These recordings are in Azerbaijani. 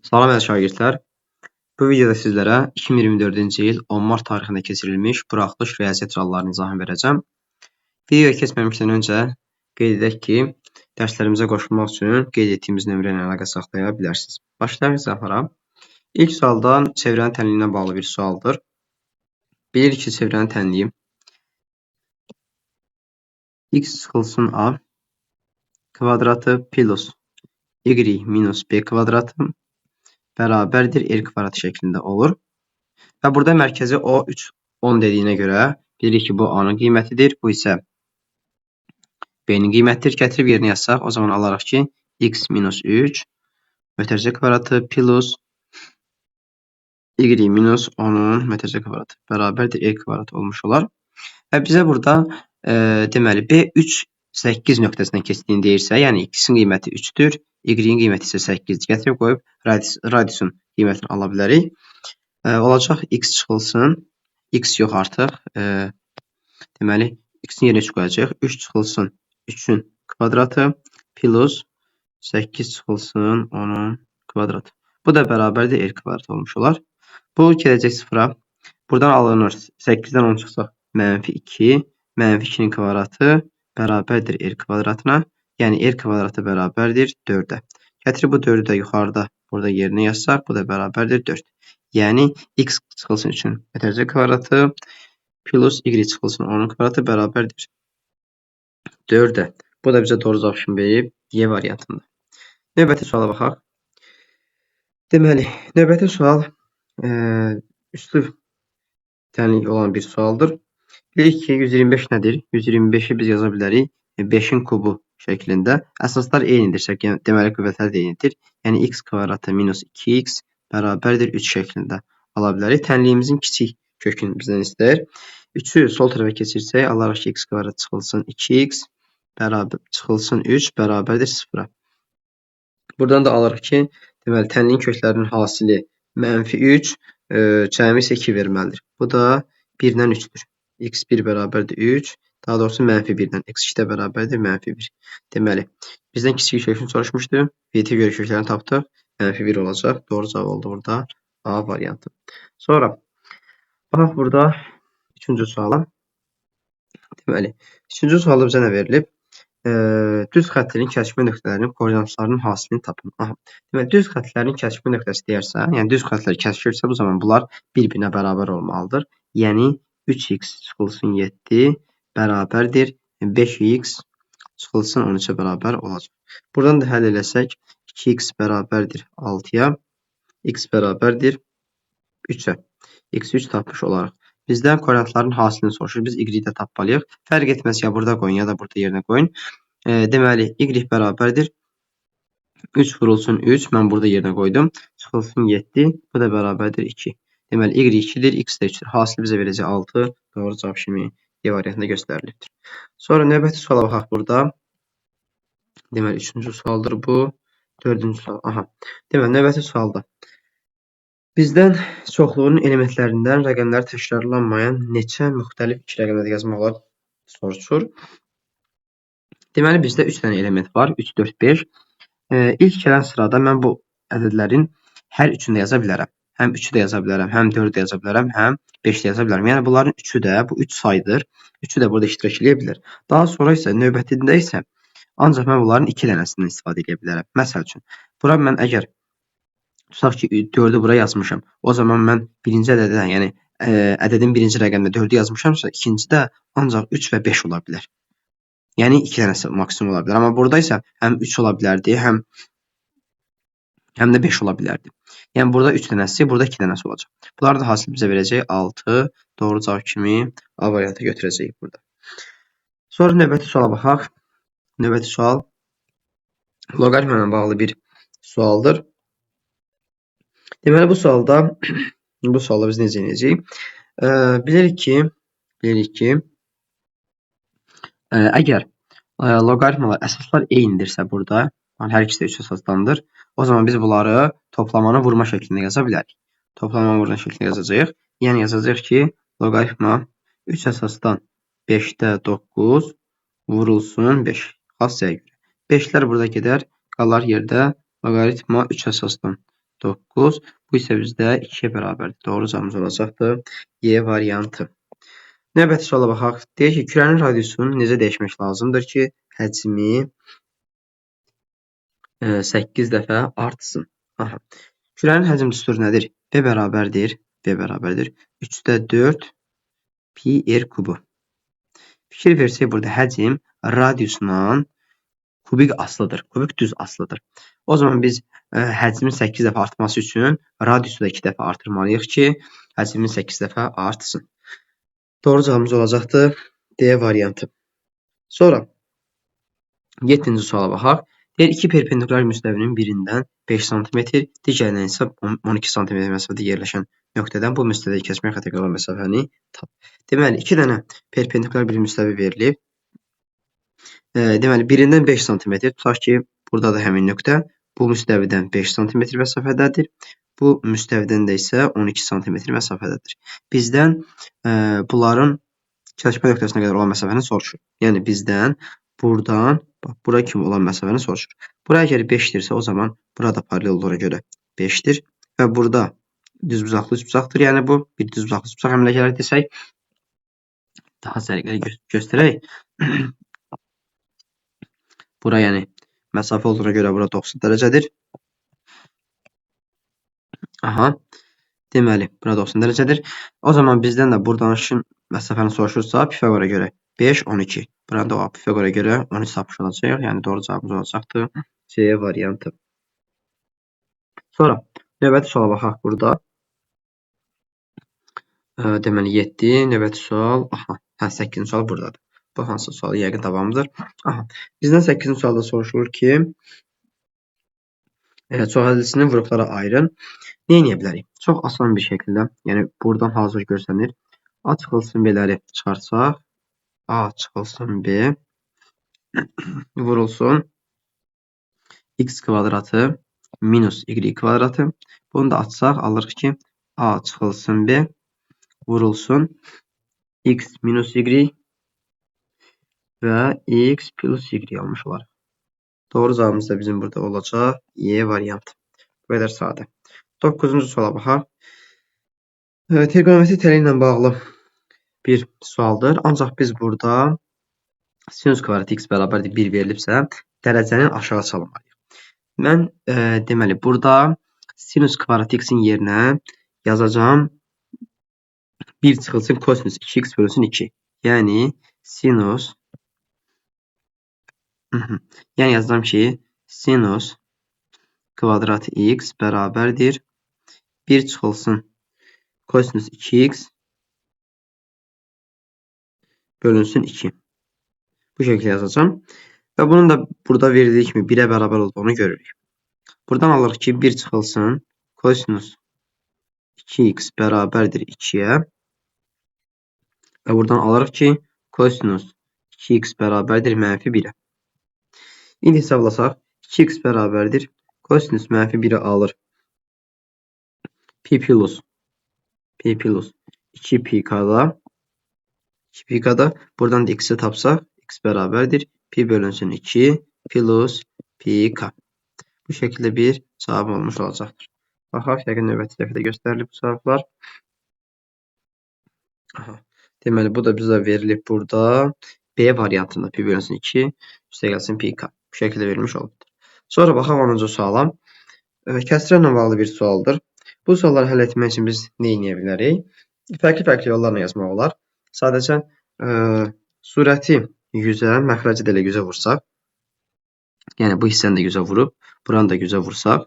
Salam əziz şagirdlər. Bu videoda sizlərə 2024-cü il 10 mart tarixində keçirilmiş buraxılış riyaziyyat suallarının izahını verəcəm. Videoya keçməmişdən öncə qeyd edək ki, dərslərimizə qoşulmaq üçün qeyd etdiyimiz nömrə ilə əlaqə saxlaya bilərsiniz. Başlayaq izahlara. İlk sualda çevrənin tənliyinə bağlı bir sualdır. Bilirik ki, çevrənin tənliyi x çıxılsın a kvadratı plus y minus b kvadratı bərabərdir r kvadratı şəklində olur. Və burada mərkəzi O 3, 10 dediyinə görə bilirik ki, bu A-nın qiymətidir, bu isə B-nin qiymətidir. Gətirib yerinə yazsaq, o zaman alarıq ki, x minus 3 mötərizə kvadratı plus y minus 10-un mötərizə kvadratı bərabərdir r kvadratı olmuş olar. Və bizə burada deməli B 3, 8 nöqtəsindən keçdiyini deyirsə, yəni x-in qiyməti 3-dür, y-in qiyməti isə 8-dir. Gətirib qoyub radiusun qiymətini ala bilərik. Olacaq x çıxılsın, x yox artıq, deməli x-in yerinə 3 qoyacağıq. 3 çıxılsın 3-ün kvadratı plus 8 çıxılsın 10-un kvadratı. Bu da bərabərdir r kvadratı olmuş olar. Bu gedəcək sıfıra. Buradan alınır 8-dən 10 çıxsaq mənfi 2, mənfi 2-nin kvadratı bərabərdir r kvadratına. Yəni r kvadratı bərabərdir 4-ə. Gətirib bu 4-ü də yuxarıda burada yerinə yazsaq, bu da bərabərdir 4. Yəni x çıxılsın 3-ün mötərizə kvadratı plus y çıxılsın 10-un kvadratı bərabərdir 4-ə. Bu da bizə doğru cavab kimi verib Y variantında. Növbəti suala baxaq. Deməli, növbəti sual üslub tənlik olan bir sualdır. Bilirik ki, 125 nədir? 125-i biz yaza bilərik 5-in kubu şəklində. Əsaslar eynidirsə, deməli qüvvətlər də eynidir. Yəni x kvadratı minus 2x bərabərdir 3 şəklində ala bilərik. Tənliyimizin kiçik kökünü bizdən istəyir. 3-ü sol tərəfə keçirsək, alarıq ki, x kvadrat çıxılsın 2x bərabər çıxılsın 3 bərabərdir 0-a. Buradan da alırıq ki, deməli tənliyin köklərinin hasili mənfi 3, cəmi isə 2 verməlidir. Bu da 1-dən 3-dür. X1 bərabərdir 3, daha doğrusu mənfi 1-dən x2 də bərabərdir mənfi 1. Deməli, bizdən kiçik kökünü soruşmuşdu. VT görə köklərini tapdıq. Mənfi 1 olacaq. Doğru cavab oldu burada A variantı. Sonra, baxaq burada üçüncü suala. Deməli, üçüncü sualda bizə nə verilib? Düz xəttinin kəsişmə nöqtələrinin koordinatlarının hasilini tapın. Aha. Deməli, düz xəttlərin kəsişmə nöqtəsi deyərsə, yəni düz xəttlər kəsişirsə, bu zaman bunlar bir-birinə bərabər olmalıdır. Yəni 3x çıxılsın 7 bərabərdir 5x çıxılsın 13-ə bərabər olacaq. Buradan da həll eləsək 2x bərabərdir 6-ya, x bərabərdir 3-ə. X3 tapmış olaraq. Bizdən koordinatların hasilini soruşur. Biz y-i də tapmalıyıq. Fərq etməz ya burada qoyun, ya da burada yerinə qoyun. Deməli, y bərabərdir 3 vurulsun 3. Mən burada yerinə qoydum. Çıxılsın 7. Bu da bərabərdir 2. Deməli, y 2-dir, x də 3-dür. Hasil bizə verəcək 6. Doğru cavab kimi Y variantında göstərilibdir. Sonra növbəti suala baxaq burada. Deməli, üçüncü sualdır bu. Dördüncü sual. Aha. Deməli, növbəti sualda. Bizdən çoxluğun elementlərindən rəqəmləri təkrarlanmayan neçə müxtəlif iki rəqəmdə də yazmaq olar soruşur. Deməli, bizdə 3 dənə element var. 3, 4, 5. İlk gələn sırada mən bu ədədlərin hər üçünü də yaza bilərəm. Həm 3-ü də yaza bilərəm, həm 4-ü də yaza bilərəm, həm 5-i də yaza bilərəm. Yəni, bunların üçü də, bu 3 saydır. Üçü də burada iştirak edə bilər. Daha sonra isə, növbətində isə ancaq mən bunların 2 dənəsindən istifadə edə bilərəm. Məsəl üçün, bura mən əgər tutaq ki, 4-ü bura yazmışam, o zaman mən birinci ədədə, yəni ədədin birinci rəqəmində 4-ü yazmışamsa, ikincidə ancaq 3 və 5 ola bilər. Yəni, 2 dənəsi maksimum ola bilər. Amma burada isə həm 3 ola bilərdi, həm də 5 ola bilərdi. Yəni, burada 3 dənəsi, burada 2 dənəsi olacaq. Bunlar da hasil bizə verəcək 6. Doğru cavab kimi A variantı götürəcəyik burada. Sonra növbəti suala baxaq. Növbəti sual loqaritma ilə bağlı bir sualdır. Deməli, bu sualda biz necə edəcəyik? Bilirik ki, əgər loqaritmalar əsaslar eynidirsə burada, yəni hər ikisi də 3 əsasdandır, o zaman biz bunları toplamanı vurma şəklində yaza bilərik. Toplamanı vurma şəklində yazacağıq. Yəni yazacağıq ki, loqaritma 3 əsasdan 5-də 9 vurulsun 5. Xassəyə görə. 5-lər burada gedər, qalar yerdə loqaritma 3 əsasdan 9. Bu isə bizdə 2-yə bərabərdir. Doğru cavabımız olacaqdır Y variantı. Növbəti suala baxaq. Deyir ki, kürənin radiusunu necə dəyişmək lazımdır ki, həcmi 8 dəfə artsın. Aha. Kürənin həcm düsturu nədir? B bərabərdir. B bərabərdir. 3-də 4 pi r kubu. Fikir versək, burada həcm radiusla kubik asılıdır. Kubik düz asılıdır. O zaman biz həcmin 8 dəfə artması üçün radiusu da 2 dəfə artırmalıyıq ki, həcmin 8 dəfə artsın. Doğru cavabımız olacaqdır D variantı. Sonra 7-ci suala baxaq. Deyir, iki perpendikulyar müstəvinin birindən 5 sm, digərindən isə 12 sm məsafədə yerləşən nöqtədən bu müstəviyə kəsmək xətti qalan məsafəni tap. Deməli, iki dənə perpendikulyar bir müstəvi verilib. Deməli, birindən 5 sm, tutaq ki, burada da həmin nöqtə bu müstəvidən 5 sm məsafədədir. Bu müstəvidən də isə 12 sm məsafədədir. Bizdən bunların kəsmə nöqtəsinə qədər olan məsafəni soruşur. Yəni, bizdən buradan bax, bura kimi olan məsafəni soruşur. Bura əgər 5-dirsə, o zaman burada paralel olduğuna görə 5-dir və burada düzbucaqlı üçbucaqdır. Yəni, bu bir düzbucaqlı üçbucaq əmələ gəlir desək, daha səliqəli göstərək. Bura, yəni, məsafə olduğuna görə bura 90 dərəcədir. Aha. Deməli, bura 90 dərəcədir. O zaman bizdən də buradan məsafəni soruşursa, Pifaqora görə 5, 12. Buranı da Pifaqora görə 13 tapmış olacaq. Yəni, doğru cavabımız olacaqdır C variantı. Sonra, növbəti suala baxaq burada. Deməli, 7. Növbəti sual, aha, hə, 8-ci sual buradadır. Bu hansı sual? Yəqin davamıdır. Aha, bizdən 8-ci sualda soruşulur ki, çoxhəllisini vuruqlara ayırın. Nə edə bilərik? Çox asan bir şəkildə, yəni buradan hazır görsənir. A çıxılsın B-ləri çıxarsaq, A çıxılsın B vurulsun x kvadratı minus y kvadratı. Bunu da açsaq, alırıq ki, A çıxılsın B vurulsun x minus y və x plus y almış olarıq. Doğru cavabımız da bizim burada olacaq Y variantı. Bu qədər sadə. 9-cu suala baxaq. Trigonometri təli ilə bağlı bir sualdır. Ancaq biz burada sinus kvadrat x bərabərdir 1 verilibsə, dərəcənin aşağı çalmalıyıq. Mən deməli, burada sinus kvadrat x-in yerinə yazacağam 1 çıxılsın kosinus 2x bölünsün 2. Yəni, sinus yəni yazacağam ki, sinus kvadrat x bərabərdir 1 çıxılsın kosinus 2x bölünsün 2. Bu şəkildə yazacağam. Və bunun da burada verdiyi kimi 1-ə bərabər olduğunu görürük. Buradan alırıq ki, 1 çıxılsın kosinus 2x bərabərdir 2-yə. Və buradan alırıq ki, kosinus 2x bərabərdir mənfi 1-ə. İndi hesablasaq, 2x bərabərdir kosinus mənfi 1-i alır. Pi plus 2 pi k-da 2 pi k-da. Buradan da x-i tapsaq, x bərabərdir pi bölünsün 2 plus pi k. Bu şəkildə bir cavab olmuş olacaqdır. Baxaq, yəqin növbəti dəfədə göstərilib bu cavablar. Aha. Deməli, bu da bizə verilib burada. B variantında pi bölünsün 2, üstə gəlsin pi k. Bu şəkildə verilmiş olubdur. Sonra baxaq 10-cu suala. Kəsrlərlə bağlı bir sualdır. Bu sualları həll etmək üçün biz nə edə bilərik? Fərqli-fərqli yollarla yazmaq olar. Sadəcə surəti 100-ə, məxrəci də elə 100-ə vursaq, yəni bu hissəni də 100-ə vurub, buranı da 100-ə vursaq,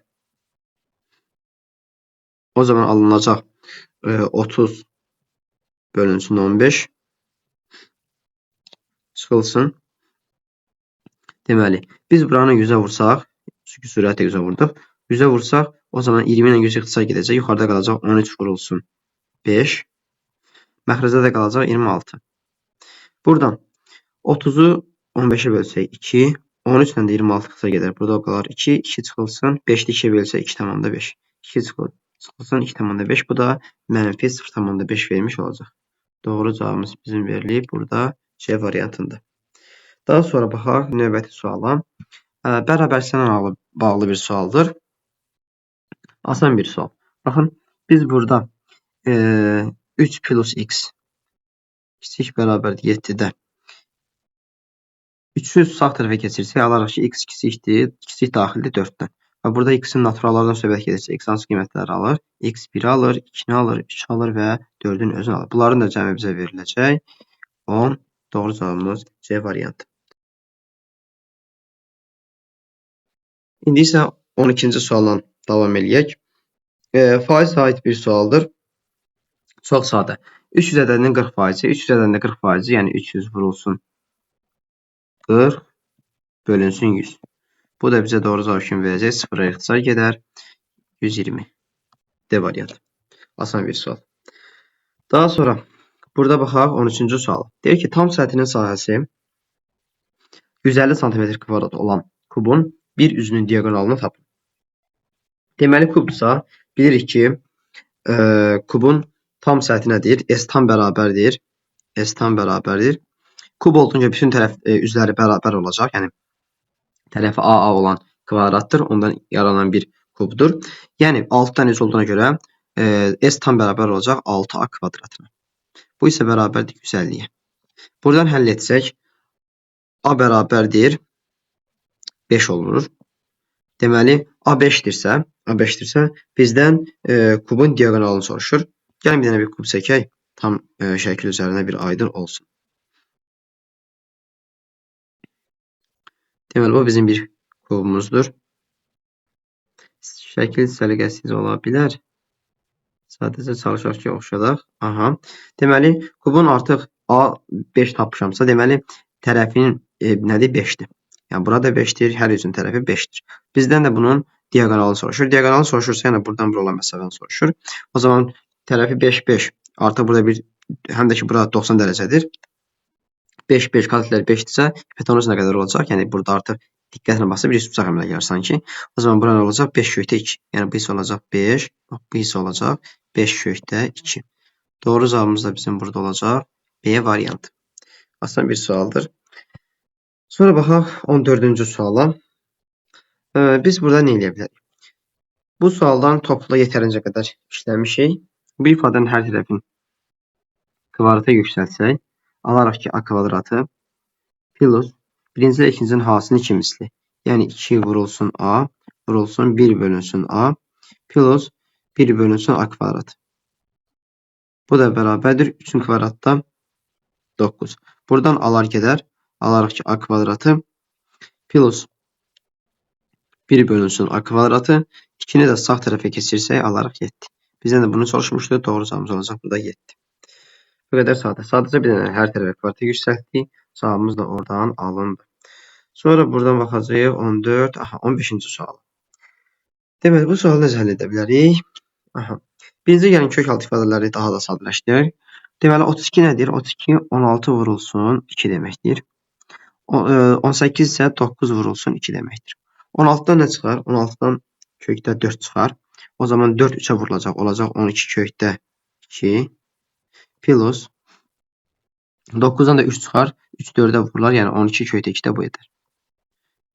o zaman alınacaq 30 bölünsün 15 çıxılsın. Deməli, biz buranı 100-ə vursaq, çünki sürəti 100-ə vurduq, 100-ə vursaq, o zaman 20 ilə 100 ixtisar gedəcək. Yuxarıda qalacaq 13 vurulsun 5. Məxrəcdə də qalacaq 26. Buradan 30-u 15-ə bölsək 2, 13 ilə də 26 ixtisar gedər. Burada qalar 2, 2 çıxılsın, 5-də 2-yə bölsək 2,5. 2 çıxılsın 2,5. Bu da mənfi 0,5 vermiş olacaq. Doğru cavabımız bizim verilib burada C variantında. Daha sonra baxaq növbəti suala. Bərabərsizliklə bağlı bir sualdır. Asan bir sual. Baxın, biz burada 3 plus x kiçik bərabərdir 7-də 3-ü sağ tərəfə keçirsək, alarıq ki, x kiçikdir, kiçik daxildir 4-dən. Və burada x-in naturallardan söhbət gedirsə, x hansı qiymətləri alır? X 1-i alır, 2-ni alır, 3 alır və 4-ün özünü alır. Bunların da cəmi bizə veriləcək. 10. Doğru cavabımız C variantı. İndi isə 12-ci sualla davam eləyək. Faizə aid bir sualdır. Çox sadə. 300 ədədinin 40%, 300 ədədinin 40%, yəni 300 vurulsun 40 bölünsün 100. Bu da bizə doğru cavab kimi verəcək. 0-a ixtisar gedər. 120. D variantı. Asan bir sual. Daha sonra burada baxaq 13-cü suala. Deyir ki, tam səthinin sahəsi 150 sm kvadrat olan kubun bir üzünün diaqonalını tapın. Deməli, kubdursa, bilirik ki, kubun tam səthi nədir? S tam bərabərdir. S tam bərabərdir. Kub olduğuna görə bütün tərəf üzləri bərabər olacaq. Yəni, tərəfi AA olan kvadratdır. Ondan yaranan bir kubdur. Yəni, 6 dənə üz olduğuna görə S tam bərabər olacaq 6A kvadratına. Bu isə bərabərdir 150-yə. Buradan həll etsək, A bərabərdir 5 olur. Deməli, A 5-dirsə, bizdən kubun diaqonalını soruşur. Gəlin bir dənə bir kub çəkək. Tam şəkil üzərinə bir aydın olsun. Deməli, bu bizim bir kubumuzdur. Şəkil səliqəsiz ola bilər. Sadəcə çalışaq ki, oxşadaq. Aha. Deməli, kubun artıq A5 tapmışamsa, deməli, tərəfinin nədir? 5-dir. Yəni, burada 5-dir, hər üzün tərəfi 5-dir. Bizdən də bunun diaqonalını soruşur. Diaqonalını soruşursa, yəni buradan bura olan məsafəni soruşur. O zaman tərəfi 5, 5. Artıq burada bir, həm də ki, bura 90 dərəcədir. 5, 5, katetlər 5-dirsə, hipotenuz nə qədər olacaq? Yəni, burada artıq diqqətlə baxsa bir üçbucaq əmələ gəlir sanki. O zaman bura nə olacaq? 5 kökdə 2. Yəni, bu hissə olacaq 5, bu hissə olacaq 5 kökdə 2. Doğru cavabımız da bizim burada olacaq B variantı. Asan bir sualdır. Sonra baxaq 14-cü suala. Biz burada nə eləyə bilərik? Bu sualdan topla yetərincə qədər işləmişik. Bu ifadənin hər tərəfini kvadrata yüksəltsək, alaraq ki, A kvadratı plus birinci ilə ikincinin hasını 2 misli. Yəni 2 vurulsun A, vurulsun 1 bölünsün A, plus 1 bölünsün A kvadratı. Bu da bərabərdir 3-ün kvadratda 9. Buradan alar gedər. Alaraq ki, A kvadratı plus 1 bölünsün A kvadratı. 2-ni də sağ tərəfə keçirsək, alaraq 7. Bizdən də bunu soruşmuşdu. Doğru cavabımız olacaq burada 7. Bu qədər sadə. Sadəcə bir dənə hər tərəfə kvadratı yüksəltdik. Cavabımız da oradan alındı. Sonra buradan baxacağıq 14, aha, 15-ci suala. Deməli, bu sualı necə həll edə bilərik? Aha. Birinci gəlin kök altı ifadələri daha da sadələşdirək. Deməli, 32 nədir? 32, 16 vurulsun 2 deməkdir. 18 isə 9 vurulsun 2 deməkdir. 16-dan nə çıxar? 16-dan kökdə 4 çıxar. O zaman 4 3-ə vurulacaq. Olacaq 12 kökdə 2 plus 9-dan da 3 çıxar. 3 4-ə vurular. Yəni 12 kökdə 2 də bu edər.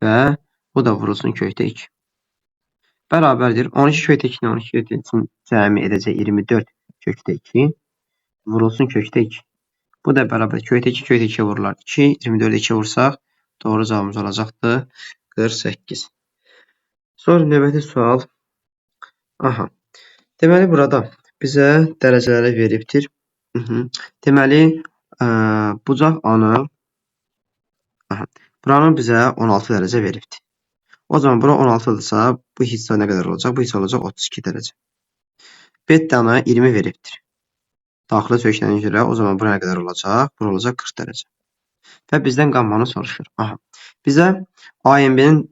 Və bu da vurulsun kökdə 2. Bərabərdir. 12 kökdə 2 ilə 12 kökdə 2-nin cəmi edəcək 24 kökdə 2 vurulsun kökdə 2. Bu da bərabər. Kökdə 2 kökdə 2 vurular. 2, 24-ə 2 vursaq doğru cavabımız olacaqdır 48. Sonra növbəti sual. Aha. Deməli, burada bizə dərəcələri veribdir. Deməli, bucaq anı, aha, buranın bizə 16 dərəcə veribdir. O zaman bura 16-dırsa, bu hissə nə qədər olacaq? Bu hissə olacaq 32 dərəcə. Betanı 20 veribdir. Daxili çökənə görə o zaman bura nə qədər olacaq? Bura olacaq 40 dərəcə. Və bizdən qammanı soruşur. Aha. Bizə AMB-nin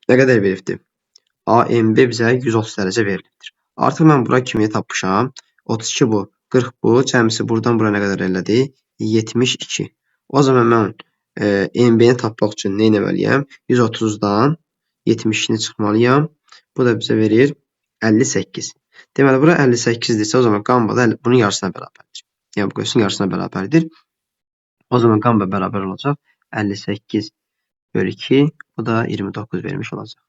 nə qədər veribdir? AMB bizə 130 dərəcə verilibdir. Artıq mən bura kimi tapmışam? 32 bu, 40 bu. Cəmisi buradan bura nə qədər elədi? 72. O zaman mən MB-ni tapmaq üçün nə etməliyəm? 130-dan 72-ni çıxmalıyam. Bu da bizə verir 58. Deməli, bura 58-dirsə, o zaman qamma da bunun yarısına bərabərdir. Yəni, bu qövsün yarısına bərabərdir. O zaman qamma bərabər olacaq 58 bölü 2. Bu da 29 vermiş olacaq.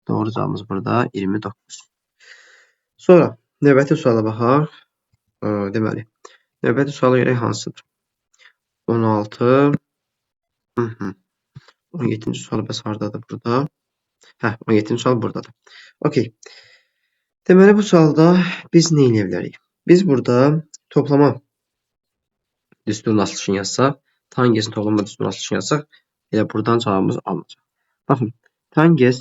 Doğru cavabımız burada 29. Sonra növbəti suala baxaq. Deməli, növbəti suala görək hansıdır? 16. 17-ci sual bəs hardadır burada? Hə, 17-ci sual buradadır. Okey. Deməli, bu sualda biz nə eləyə bilərik? Biz burada toplama düsturunun açılışını yazsaq, tangensin toplama düsturunun açılışını yazsaq, elə buradan cavabımız alınacaq. Baxın, tangens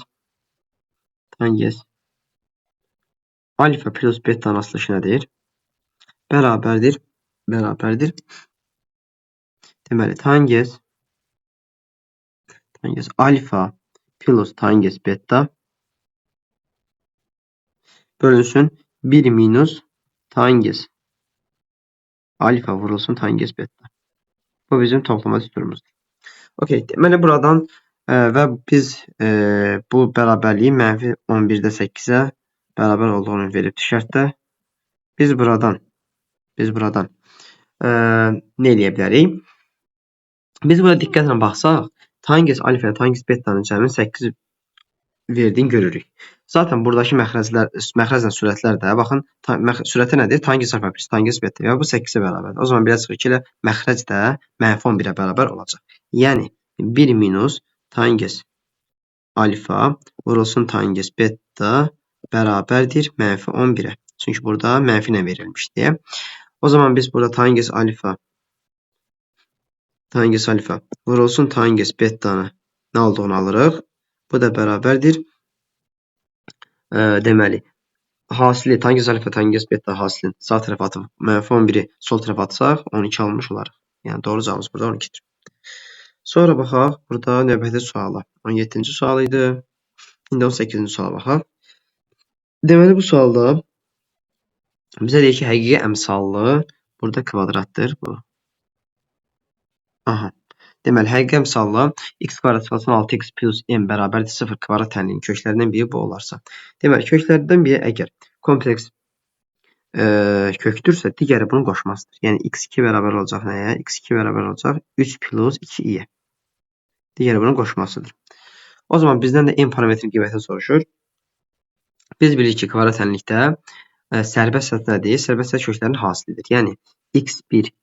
alfa plus betanın açılışı nədir? Bərabərdir. Deməli, tangens alfa plus tangens beta bölünsün 1 minus tangens alfa vurulsun tangens beta. Bu bizim toplama düsturumuzdur. Okey, deməli buradan və biz bu bərabərliyi mənfi 11-də 8-ə bərabər olduğunu veribdir şərtdə. Biz buradan nə eləyə bilərik? Biz burada diqqətlə baxsaq, tangens alfa ilə tangens betanın cəmini 8 verdiyini görürük. Zaten buradakı məxrəclə sürətlər də, baxın, sürəti nədir? Tangens alfa plus tangens beta. Və bu 8-ə bərabərdir. O zaman belə çıxır ki, elə məxrəc də mənfi 11-ə bərabər olacaq. Yəni, 1 minus tangens alfa vurulsun tangens beta bərabərdir mənfi 11-ə. Çünki burada mənfi ilə verilmişdi. O zaman biz burada tangens alfa vurulsun tangens betanı nə olduğunu alırıq. Bu da bərabərdir. Deməli, hasili tangens alfa tangens beta hasilini sağ tərəfə atıb mənfi 11-i sol tərəfə atsaq 12 almış olarıq. Yəni doğru cavabımız burada 12-dir. Sonra baxaq burada növbəti suala. 17-ci sual idi. İndi 18-ci suala baxaq. Deməli, bu sualda bizə deyir ki, həqiqi əmsallı burada kvadratdır bu. Aha. Deməli, həqiqi əmsallı x kvadrat çıxılsın 6x plus m bərabərdir 0 kvadrat tənliyinin köklərindən biri bu olarsa. Deməli, köklərdən biri əgər kompleks kökdürsə, digəri bunun qoşmasıdır. Yəni, x2 bərabər olacaq nəyə? x2 bərabər olacaq 3 plus 2i-yə. Digəri bunun qoşmasıdır. O zaman bizdən də m parametrinin qiymətini soruşur. Biz bilirik ki, kvadrat tənlikdə sərbəst səth nədir? Sərbəst səth köklərinin hasilidir. Yəni, x1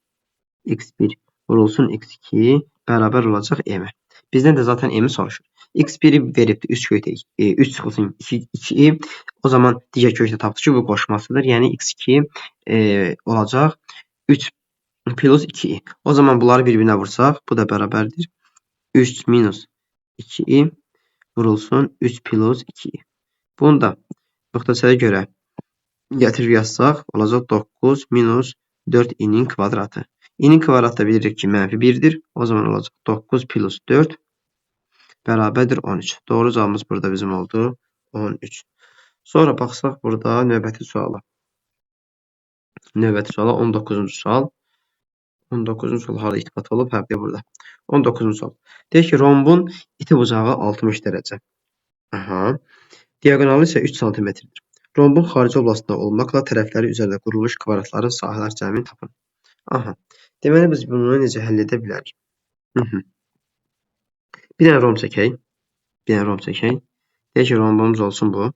vurulsun x2 bərabər olacaq m-ə. Bizdən də zaten m-i soruşur. x1-i veribdir 3 kökdə 3 çıxılsın 2i. O zaman digər kökdə tapdıq ki, bu qoşmasıdır. Yəni x2 olacaq 3 plus 2i. O zaman bunları bir-birinə vursaq, bu da bərabərdir. 3 minus 2i vurulsun 3 plus 2i. Bunu da nöqtəsələ görə gətirib yazsaq, olacaq 9 minus 4i-nin kvadratı. İ-nin kvadratı da bilirik ki, mənfi 1-dir. O zaman olacaq 9 plus 4 bərabərdir 13. Doğru cavabımız burada bizim oldu 13. Sonra baxsaq burada növbəti suala. Növbəti suala 19-cu sual. 19-cu sual harada itibat olub? Hə, burada. 19-cu sual. Deyir ki, rombun iti bucağı 60 dərəcə. Aha. Diaqonalı isə 3 sm-dir. Rombun xarici oblastında olmaqla tərəfləri üzərində qurulmuş kvadratların sahələr cəmini tapın. Aha. Deməli, biz bunu necə həll edə bilərik? Bir dənə romb çəkək. Deyək ki, rombumuz olsun bu.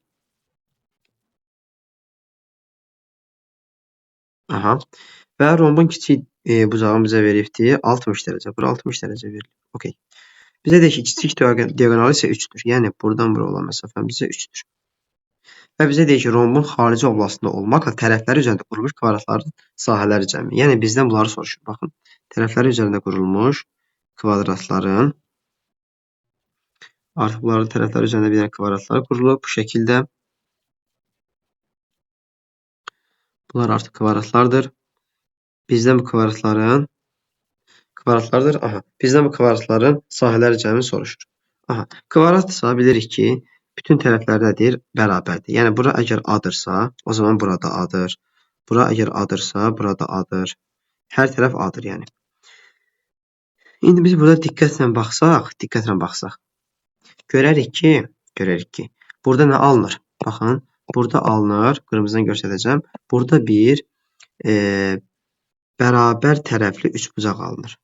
Aha. Və rombun kiçik bucağını bizə veribdir 60 dərəcə. Bura 60 dərəcə verilir. Okey. Bizə deyir ki, kiçik diaqonalı isə 3-dür. Yəni, buradan bura olan məsafəmiz isə 3-dür. Və bizə deyir ki, rombun xarici oblastında olmaqla tərəfləri üzərində qurulmuş kvadratların sahələri cəmi. Yəni, bizdən bunları soruşur. Baxın, tərəfləri üzərində qurulmuş kvadratların, artıq bunların tərəfləri üzərində bir dənə kvadratlar qurulub bu şəkildə. Bunlar artıq kvadratlardır. Bizdən bu kvadratların kvadratlardır. Aha, bizdən bu kvadratların sahələri cəmi soruşur. Aha, kvadratsa bilirik ki, bütün tərəflər nədir? Bərabərdir. Yəni, bura əgər A-dırsa, o zaman burada A-dır. Bura əgər A-dırsa, burada A-dır. Hər tərəf A-dır, yəni. İndi biz burada diqqətlə baxsaq, görərik ki, burada nə alınır? Baxın, burada alınır, qırmızıdan göstərəcəm. Burada bir bərabər tərəfli üçbucaq alınır.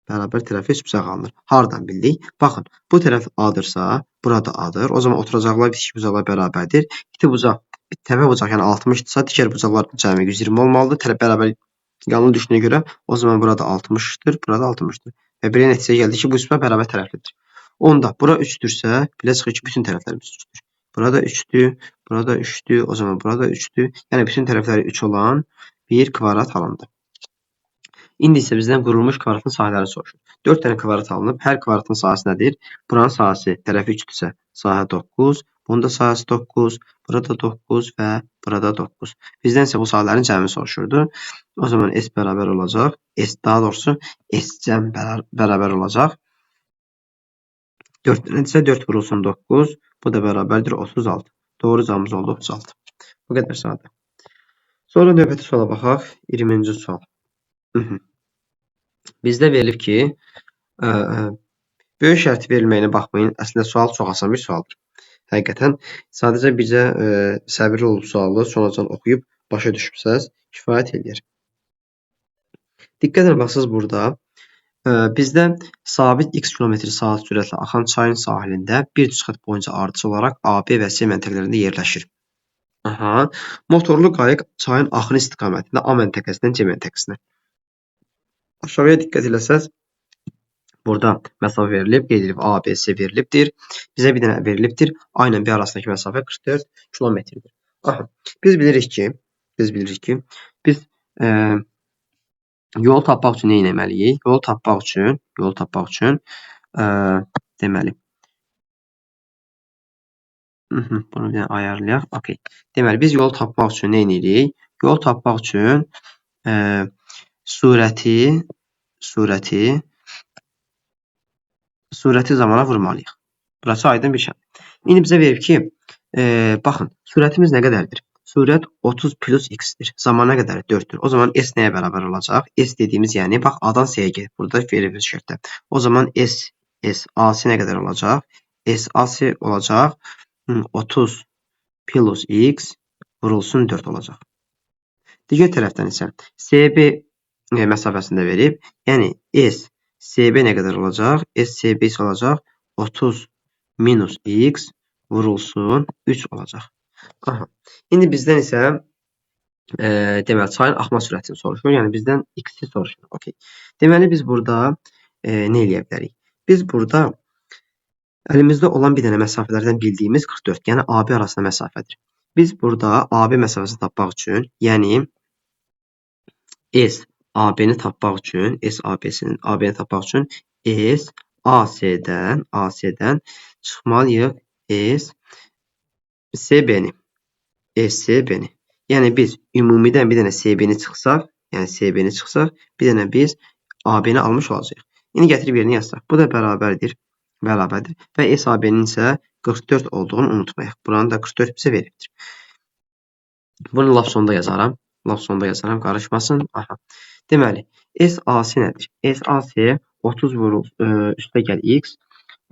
Bərabər tərəfli üçbucaq alınır. Hardan bildik? Baxın, bu tərəf A-dırsa, burada A-dır. O zaman oturacaqlar bitişik bucaqlar bərabərdir. İti bucaq Təpə bucaq, yəni 60-dırsa, digər bucaqların cəmi 120 olmalıdır. Tərəf bərabər yanlı düşdüyünə görə o zaman burada 60-dır, burada 60-dır. Və belə nəticəyə gəldi ki, bu üçbucaq bərabər tərəflidir. Onda bura 3-dürsə, belə çıxır ki, bütün tərəflərimiz 3-dür. Burada 3-dür, burada 3-dür, o zaman burada 3-dür. Yəni bütün tərəfləri 3 olan bir kvadrat alındı. İndi isə bizdən qurulmuş kvadratın sahələrini soruşur. 4 dənə kvadrat alınıb. Hər kvadratın sahəsi nədir? Buranın sahəsi tərəfi 3-dürsə, sahə 9, bunda sahəsi 9, burada 9 və burada 9. Bizdən isə bu sahələrin cəmini soruşurdu. O zaman S bərabər olacaq. S, daha doğrusu S cəm bərabər olacaq. 4 dənədirsə 4 vurulsun 9. Bu da bərabərdir 36. Doğru cavabımız oldu 36. Bu qədər sadə. Sonra növbəti suala baxaq. 20-ci sual. Bizdə verilib ki, böyük şərti verilməyinə baxmayın. Əslində sual çox asan bir sualdır. Həqiqətən sadəcə bizə səbirli olub sualı sonacan oxuyub başa düşübsəz kifayət eləyir. Diqqətlə baxsaz burada bizdə sabit x kilometr saat sürətlə axan çayın sahilində bir düz xətt boyunca ardıcıl olaraq A, B və C məntəqələrində yerləşir. Aha. Motorlu qayıq çayın axını istiqamətində A məntəqəsindən C məntəqəsinə. Aşağıya diqqət eləsəz, burada məsafə verilib, qeyd edilib A, B, C verilibdir. Bizə bir dənə verilibdir. A ilə B arasındakı məsafə 44 kilometrdir. Aha. Biz bilirik ki, biz yol tapmaq üçün nə etməliyik? Yol tapmaq üçün, deməli, bunu bir dənə ayarlayaq. Okay. Deməli, biz yol tapmaq üçün nə edirik? Yol tapmaq üçün sürəti zamana vurmalıyıq. Burası aydın bir şey. İndi bizə verib ki, baxın, sürətimiz nə qədərdir? Sürət 30 plus x-dir. Zaman nə qədərdir? 4-dür. O zaman S nəyə bərabər olacaq? S dediyimiz, yəni, bax, A-dan C-yə gedib. Burada verilib şərtdə. O zaman S, AC nə qədər olacaq? S, AC olacaq. 30 plus x vurulsun 4 olacaq. Digər tərəfdən isə CB məsafəsində verib. Yəni, S, CB nə qədər olacaq? S, CB isə olacaq 30 minus x vurulsun 3 olacaq. Aha. İndi bizdən isə deməli, çayın axma sürətini soruşur. Yəni, bizdən x-i soruşur. Okay. Deməli, biz burada nə eləyə bilərik? Biz burada əlimizdə olan bir dənə məsafələrdən bildiyimiz 44, yəni AB arasında məsafədir. Biz burada AB məsafəsini tapmaq üçün, yəni S, AB-ni tapmaq üçün, S, AB-ni tapmaq üçün S, AC-dən çıxmalıyıq S, CB-ni. SCB-ni. Yəni biz ümumidən bir dənə CB-ni çıxsaq, yəni CB-ni çıxsaq, bir dənə biz AB-ni almış olacağıq. İndi gətirib yerinə yazsaq. Bu da bərabərdir. Bərabərdir. Və SAB-nin isə 44 olduğunu unutmayaq. Buranı da 44 bizə veribdir. Bunu lap sonda yazaram. Lap sonda yazaram, qarışmasın. Aha. Deməli, SAC nədir? SAC 30 vurul, üstə gəl x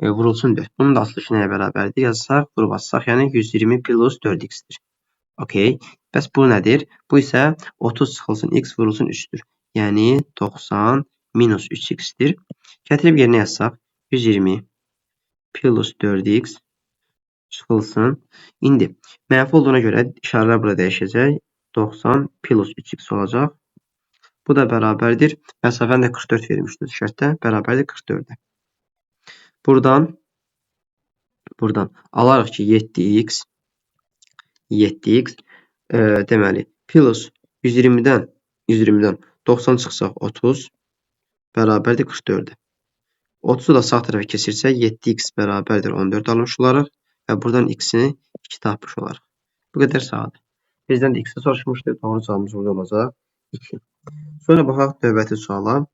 vurulsun 4. Bunun da açılışı nəyə bərabərdir? Yazsaq, vurub açsaq, yəni 120 plus 4x-dir. Okey. Bəs bu nədir? Bu isə 30 çıxılsın x vurulsun 3-dür. Yəni 90 minus 3x-dir. Gətirib yerinə yazsaq, 120 plus 4x çıxılsın. İndi mənfi olduğuna görə işarələr burada dəyişəcək. 90 plus 3x olacaq. Bu da bərabərdir. Məsafəni də 44 vermişdir şərtdə. Bərabərdir 44-ə. Buradan alarıq ki 7x deməli plus 120-dən 90 çıxsaq 30 bərabərdir 44-ə. 30-u da sağ tərəfə keçirsək 7x bərabərdir 14 almış olarıq və buradan x-ini 2 tapmış olarıq. Bu qədər sadə. Bizdən də x-i soruşmuşdu. Doğru cavabımız burada olacaq 2. Sonra baxaq növbəti suala.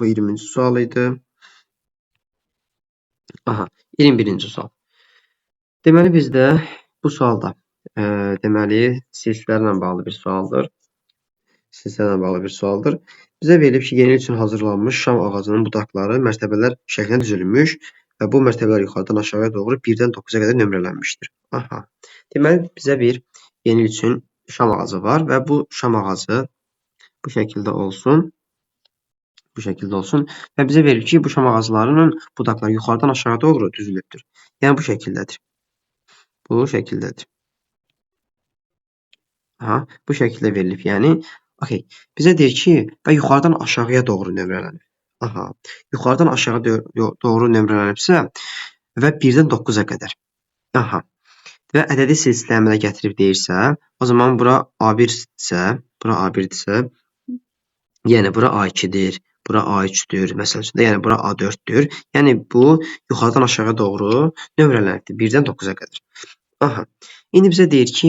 Bu 20-ci sual idi. Aha, 21-ci sual. Deməli bizdə bu sualda deməli silsilələrlə bağlı bir sualdır. Silsilələrlə bağlı bir sualdır. Bizə verilib ki, yenilik üçün hazırlanmış şam ağacının budaqları mərtəbələr şəklində düzülmüş və bu mərtəbələr yuxarıdan aşağıya doğru 1-dən 9-a qədər nömrələnmişdir. Aha. Deməli bizə bir yenilik üçün şam ağacı var və bu şam ağacı bu şəkildə olsun. Bu şəkildə olsun və bizə verilib ki, bu şam ağaclarının budaqları yuxarıdan aşağı doğru düzülübdür. Yəni bu şəkildədir. Bu şəkildədir. Aha, bu şəkildə verilib. Yəni, okey. Bizə deyir ki, və yuxarıdan aşağıya doğru nömrələnib. Aha, yuxarıdan aşağı doğru nömrələnibsə və 1-dən 9-a qədər. Aha. Və ədədi silsilə əmələ gətirib deyirsə, o zaman bura A1-dirsə, bura A1-dirsə, yəni bura A2-dir, bura A3-dür, məsəl üçün də, yəni bura A4-dür. Yəni bu yuxarıdan aşağı doğru nömrələnibdir, 1-dən 9-a qədər. Aha. İndi bizə deyir ki,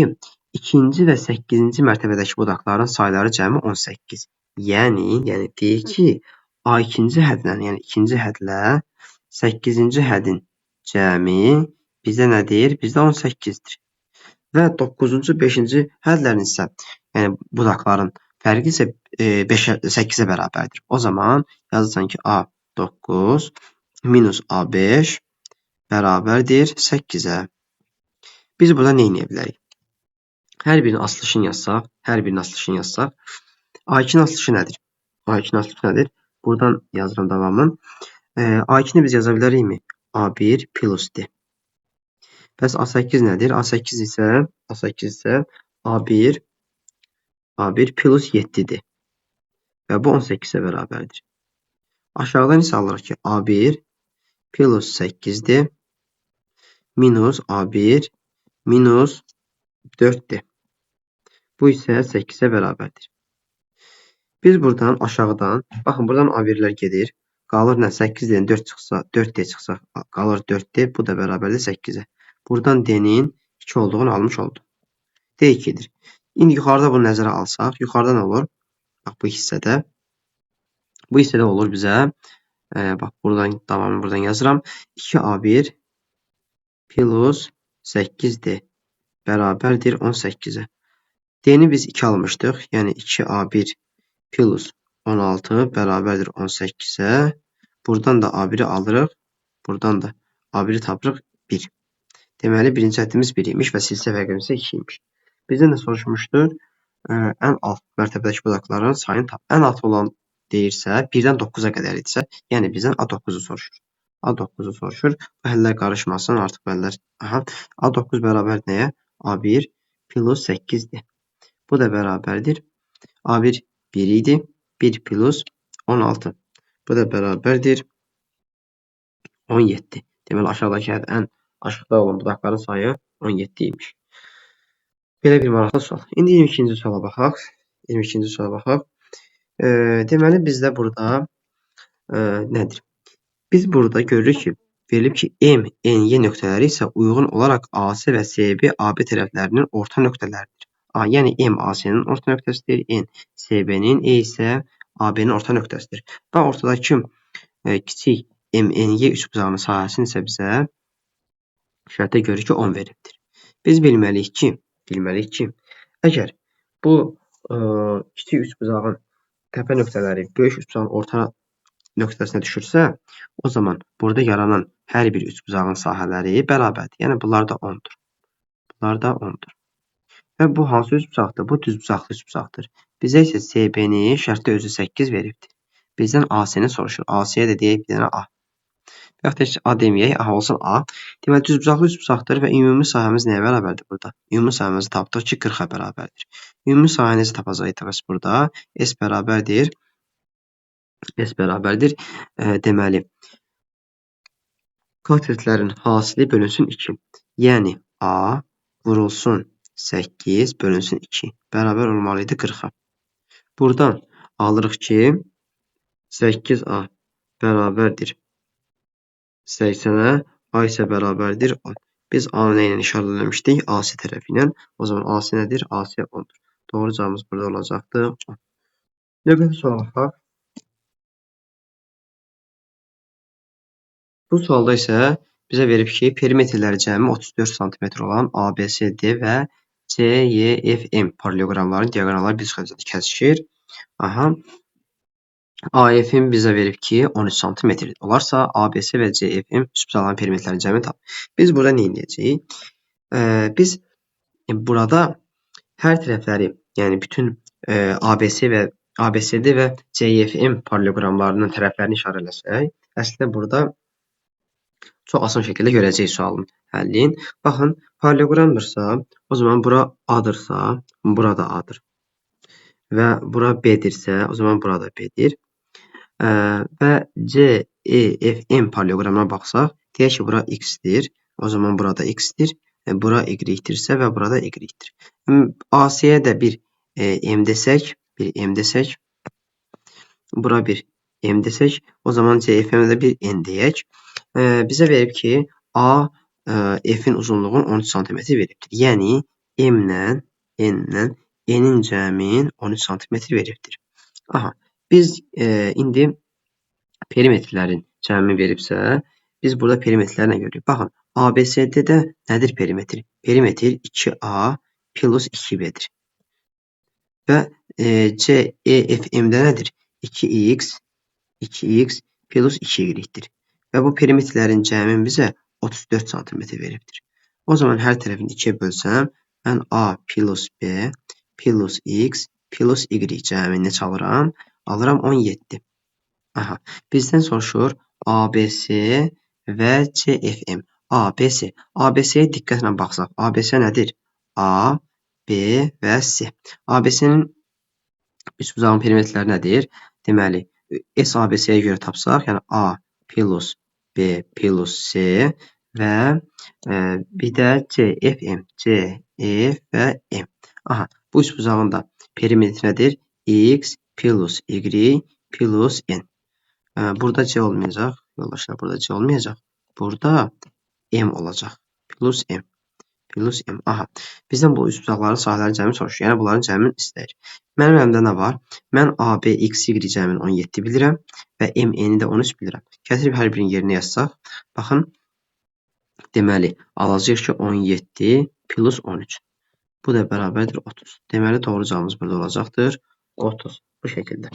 2-ci və 8-ci mərtəbədəki budaqların sayları cəmi 18. Yəni deyir ki, A2-ci hədlə, yəni 2-ci hədlə 8-ci hədin cəmi bizdə nə deyir? Bizdə 18-dir. Və 9-cu, 5-ci hədlərin isə, yəni budaqların fərqi isə 8-ə bərabərdir. O zaman yazırsan ki, A9 minus A5 bərabərdir 8-ə. Biz burada nə edə bilərik? Hər birinin asılışını yazsaq, A2-nin asılışı nədir? A2-nin asılışı nədir? Buradan yazıram davamını. A2-ni biz yaza bilərikmi? A1 plus D. Bəs A8 nədir? A8 isə A1 plus 7-dir. Və bu 18-ə bərabərdir. Aşağıdan isə alırıq ki, A1 plus 8-dir minus A1 minus 4-dir. Bu isə 8-ə bərabərdir. Biz buradan aşağıdan, baxın buradan A1-lər gedir. Qalır nə? 8-dən 4 çıxsa, 4D çıxsa, qalır 4D. Bu da bərabərdir 8-ə. Buradan D-nin 2 olduğunu almış olduq. D 2-dir. İndi yuxarıda bunu nəzərə alsaq, yuxarıda nə olur? Bax bu hissədə. Bu hissədə olur bizə, bax buradan davamını buradan yazıram. 2A1 plus 8D bərabərdir 18-ə. D-ni biz 2 almışdıq. Yəni 2A1 plus 16 bərabərdir 18-ə. Buradan da A1-i alırıq. Buradan da A1-i tapırıq 1. Deməli, birinci həddimiz 1 imiş və silsilə fərqimiz isə 2 imiş. Bizdən də soruşmuşdur, ən alt mərtəbədəki budaqların sayını tap. Ən alt olan deyirsə, 1-dən 9-a qədər idisə, yəni bizdən A9-u soruşur. A9-u soruşur. Bu həllər qarışmasın, artıq bu həllər. Aha. A9 bərabər nəyə? A1 plus 8-dir. Bu da bərabərdir. A1 1 idi. 1 plus 16. Bu da bərabərdir 17. Deməli, aşağıdakı hədd ən aşağıda olan budaqların sayı 17 imiş. Belə bir maraqlı sual. İndi 22-ci suala baxaq. 22-ci suala baxaq. Deməli, bizdə burada nədir? Biz burada görürük ki, verilib ki, M, N, Y nöqtələri isə uyğun olaraq AC və SB, AB tərəflərinin orta nöqtələridir. A, yəni M, AC-nin orta nöqtəsidir, N, SB-nin, E isə AB-nin orta nöqtəsidir. Və ortadakı kiçik M, N, Y üçbucağının sahəsini isə bizə şərtdə görürük ki, 10 veribdir. Biz bilməliyik ki, əgər bu kiçik üçbucağın təpə nöqtələri böyük üçbucağın orta nöqtəsinə düşürsə, o zaman burada yaranan hər bir üçbucağın sahələri bərabərdir. Yəni, bunlar da 10-dur. Bunlar da 10-dur. Və bu hansı üçbucaqdır? Bu düzbucaqlı üçbucaqdır. Bizə isə SB-ni şərtdə özü 8 veribdir. Bizdən AC-ni soruşur. AC-yə də deyək bir dənə A. Və yaxud da heç A deməyək, A olsun A. Deməli, düzbucaqlı üçbucaqdır və ümumi sahəmiz nəyə bərabərdir burada? Ümumi sahəmizi tapdıq ki, 40-a bərabərdir. Ümumi sahəni necə tapacağıq bəs burada? S bərabərdir. S bərabərdir. Deməli, katetlərin hasili bölünsün 2. Yəni, A vurulsun 8 bölünsün 2. Bərabər olmalı idi 40-a. Buradan alırıq ki, 8A bərabərdir 80-ə, A isə bərabərdir 10. Biz A-nı nə ilə işarə eləmişdik? AC tərəfi ilə. O zaman AC nədir? AC 10-dur. Doğru cavabımız burada olacaqdır 10. Növbəti suala baxaq. Bu sualda isə bizə verib ki, perimetrləri cəmi 34 sm olan ABCD və CYFM paralleloqramların diaqonalları bir xəritədə kəsişir. Aha. AFM bizə verib ki, 13 sm olarsa, ABC və CFM üçbucaqların perimetrlərinin cəmini tap. Biz burada nə edəcəyik? Biz burada hər tərəfləri, yəni bütün ABC və ABCD və CFM paralleloqramlarının tərəflərini işarə eləsək, əslində burada Çox asan şəkildə görəcəyik sualın həllini. Baxın, paralleloqramdırsa, o zaman bura A-dırsa, bura da A-dır. Və bura B-dirsə, o zaman bura da B-dir. Və C, E, F, M paralleloqramına baxsaq, deyək ki, bura X-dir, o zaman bura da X-dir, bura Y-dirsə və bura da Y-dir. AC-yə də bir M desək, bura bir M desək, o zaman C, F, M-ə də bir N deyək. Bizə verib ki, A, F-in uzunluğunu 13 sm veribdir. Yəni, M-lə, N-lə N-in cəmin 13 sm veribdir. Aha, biz indi perimetrlərin cəmini veribsə, biz burada perimetrləri nə görürük? Baxın, ABCD-də nədir perimetr? Perimetr 2A plus 2B-dir. Və CEFM-də nədir? 2X, 2X plus 2Y-dir. Və bu perimetrlərin cəmin bizə 34 sm veribdir. O zaman hər tərəfini 2-yə bölsəm, mən A plus B plus X plus Y cəmini neçə alıram? Alıram 17. Aha, bizdən soruşur ABC və CFM. ABC. ABC-yə diqqətlə baxsaq, ABC nədir? A, B və C. ABC-nin üçbucağın perimetrləri nədir? Deməli, SABC-yə görə tapsaq, yəni A plus B plus C və bir də CFM. C, F və M. Aha, bu üçbucağın da perimetri nədir? X plus Y plus N. Burada C olmayacaq. Yoldaşlar, burada C olmayacaq. Burada M olacaq. Plus M. Plus M. Aha. Bizdən bu üçbucaqların sahələrinin cəmini soruşur. Yəni, bunların cəmini istəyir. Mənim əlimdə nə var? Mən A, B, X, Y cəmini 17 bilirəm və M, N-i də 13 bilirəm. Gətirib hər birinin yerinə yazsaq, baxın, deməli, alacağıq ki, 17 plus 13. Bu da bərabərdir 30. Deməli, doğru cavabımız burada olacaqdır 30. Bu şəkildə.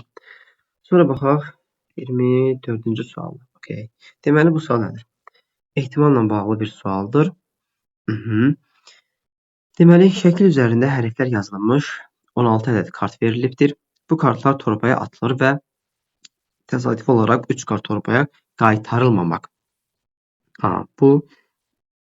Sonra baxaq 24-cü sual. Okay. Deməli, bu sual nədir? Ehtimalla bağlı bir sualdır. Deməli, şəkil üzərində hərflər yazılmış 16 ədəd kart verilibdir. Bu kartlar torbaya atılır və təsadüfi olaraq 3 kart torbaya qaytarılmamaq. Ha, bu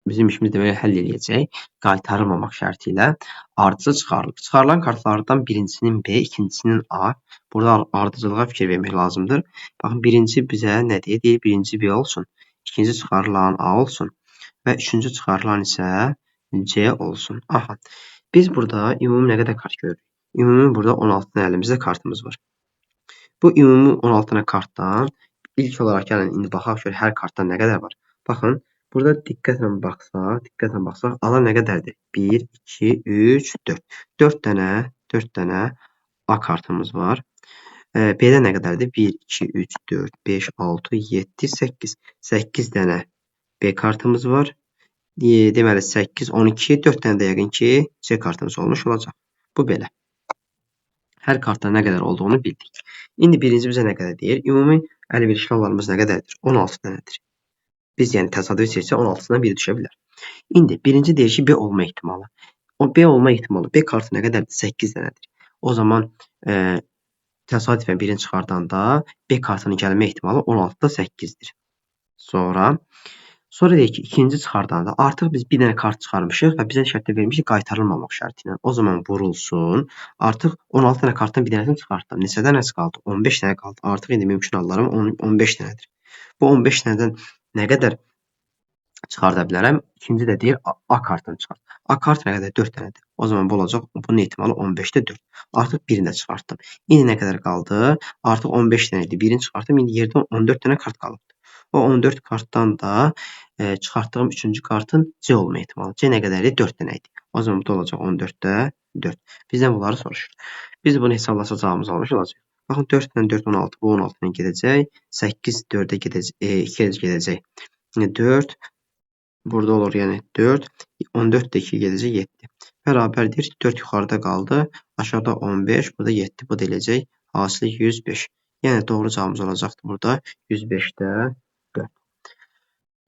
bizim işimiz deməli həll eləyəcək. Qaytarılmamaq şərti ilə ardıcıl çıxarılır. Çıxarılan kartlardan birincisinin B, ikincisinin A. Burada ardıcıllığa fikir vermək lazımdır. Baxın, birinci bizə nə deyir? Deyir, birinci B olsun, ikinci çıxarılan A olsun və üçüncü çıxarılan isə C olsun. Aha, biz burada ümumi nə qədər kart görürük? Ümumi burada 16 dənə əlimizdə kartımız var. Bu ümumi 16 dənə kartdan ilk olaraq gəlin indi baxaq ki, hər kartdan nə qədər var. Baxın, burada diqqətlə baxsaq, A nə qədərdir? 1, 2, 3, 4. 4 dənə A kartımız var. B-də nə qədərdir? 1, 2, 3, 4, 5, 6, 7, 8. 8 dənə B kartımız var. Deməli, 8, 12, 4 dənə də yəqin ki, C kartımız olmuş olacaq. Bu belə. Hər kartda nə qədər olduğunu bildik. İndi birinci bizə nə qədər deyir? Ümumi əlverişli hallarımız nə qədərdir? 16 dənədir. Biz yəni təsadüf seçsək 16-sından biri düşə bilər. İndi birinci deyir ki, B olma ehtimalı. O B olma ehtimalı, B kartı nə qədərdir? 8 dənədir. O zaman təsadüfən birini çıxardanda B kartının gəlmə ehtimalı 16-da 8-dir. Sonra deyir ki, ikinci çıxardanda artıq biz bir dənə kart çıxarmışıq və bizə şərtdə vermişik qaytarılmamaq şərti ilə. O zaman vurulsun. Artıq 16 dənə kartdan bir dənəsini çıxartdım. Neçə dənəsi qaldı? 15 dənə qaldı. Artıq indi mümkün hallarım 15 dənədir. Bu 15 dənədən nə qədər çıxarda bilərəm? İkinci də deyir A kartını çıxart. A kart nə qədər? 4 dənədir. O zaman bu olacaq. Bunun ehtimalı 15-də 4. Artıq birini də çıxartdım. İndi nə qədər qaldı? Artıq 15 dənə idi. Birini çıxartdım. İndi yerdə 14 dənə kart qalıbdır. O 14 kartdan da çıxartdığım üçüncü kartın C olma ehtimalı. C nə qədərdir? 4 dənə idi. O zaman bu da olacaq 14-də 4. Bizdən bunları soruşur. Biz bunu hesablasaq cavabımız almış olacaq. Baxın, 4 ilə 4, 16. Bu 16 ilə gedəcək. 8 4-ə gedəcək, 2-yə gedəcək. 4 burada olur, yəni 4. 14 də 2-yə gedəcək, 7. Bərabərdir. 4 yuxarıda qaldı. Aşağıda 15, burada 7. Bu da eləyəcək. Hasili 105. Yəni doğru cavabımız olacaqdır burada 105-də 4.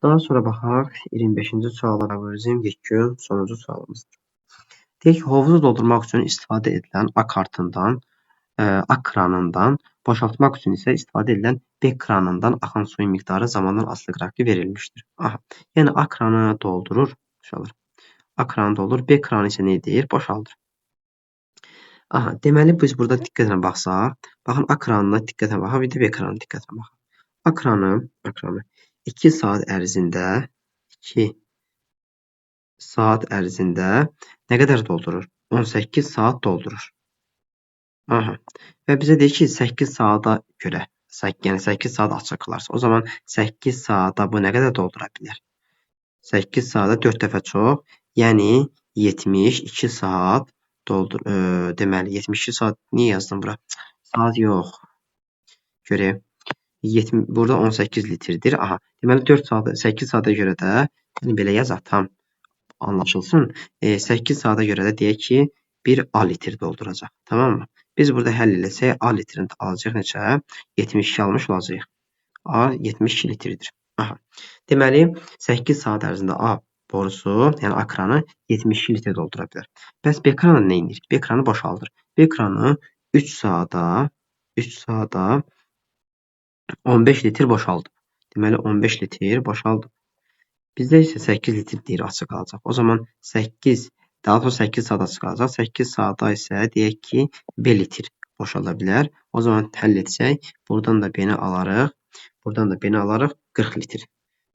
Daha sonra baxaq 25-ci suala və bu bizim yekun sonuncu sualımızdır. Deyək ki, hovuzu doldurmaq üçün istifadə edilən A kartından A kranından, boşaltmaq üçün isə istifadə edilən B kranından axan suyun miqdarı zamandan asılı qrafiki verilmişdir. Aha, yəni A kranı doldurur, uşaqlar. A kranı doldurur, B kranı isə nə edir? Boşaldır. Aha, deməli biz burada diqqətlə baxsaq, baxın A kranına diqqətlə baxaq, bir də B kranına diqqətlə baxaq. A kranı 2 saat ərzində 2 saat ərzində nə qədər doldurur? 18 saat doldurur. Aha. Və bizə deyir ki, 8 saata görə, yəni 8 saat açıq qalarsa, o zaman 8 saata bu nə qədər doldura bilər? 8 saata 4 dəfə çox, yəni 72 saat doldur, deməli 72 saat niyə yazdım bura? Saat yox. Görək. Burada 18 litrdir. Aha. Deməli 4 saata, 8 saata görə də, yəni belə yazaq tam anlaşılsın. 8 saata görə də deyək ki, 1 A litr dolduracaq. Tamam mı? Biz burada həll eləsək A litrini alacaq neçə? 72 almış olacağıq. A 72 litrdir. Aha. Deməli 8 saat ərzində A borusu, yəni A kranı 72 litr doldura bilər. Bəs B kranı nə edir? B kranı boşaldır. B kranı 3 saata 15 litr boşaldıb. Deməli 15 litr boşaldıb. Bizdə isə 8 litr deyir açıq qalacaq. O zaman 8, daha doğrusu 8 saat açıq qalacaq. 8 saata isə deyək ki, B litr boşalda bilər. O zaman həll etsək, buradan da B-ni alarıq. Buradan da B-ni alarıq 40 litr.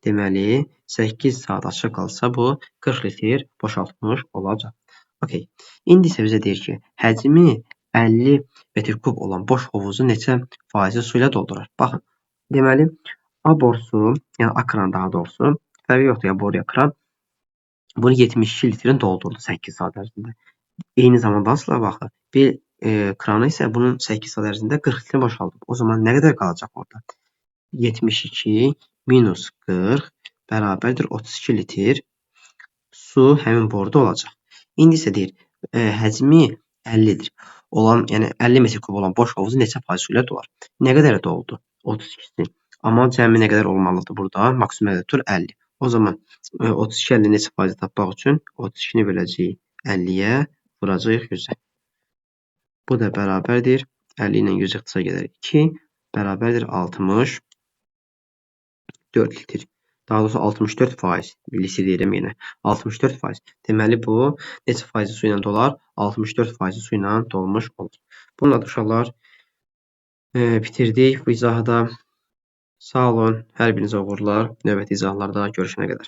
Deməli, 8 saat açıq qalsa bu 40 litr boşaltmış olacaq. Okey. İndi isə bizə deyir ki, həcmi 50 metr kub olan boş hovuzu neçə faizi su ilə doldurar? Baxın, deməli, A borusu, yəni A kranı daha doğrusu, fərqi yoxdur ya boru ya kran, bunu 72 litrin doldurdu 8 saat ərzində. Eyni zamanda asla baxın, B kranı isə bunun 8 saat ərzində 40 litrin boşaldıb. O zaman nə qədər qalacaq orada? 72 minus 40 bərabərdir 32 litr su həmin boruda olacaq. İndi isə deyir, həcmi 50-dir. Olan, yəni 50 metr kub olan boş hovuzu neçə faiz su ilə dolar? Nə qədər doldu? 32-si. Amma cəmi nə qədər olmalıdır burada? Maksimum nə tutur? 50. O zaman 32 50 neçə faizi tapmaq üçün 32-ni böləcəyik 50-yə, vuracağıq 100-ə. Bu da bərabərdir. 50 ilə 100 ixtisar gedər 2, bərabərdir 64 litr. Daha doğrusu 64 faiz. Litr deyirəm yenə. 64 faiz. Deməli bu neçə faizi su ilə dolar? 64 faizi su ilə dolmuş olur. Bununla da uşaqlar bitirdik bu izahı da. Sağ olun. Hər birinizə uğurlar. Növbəti izahlarda görüşənə qədər.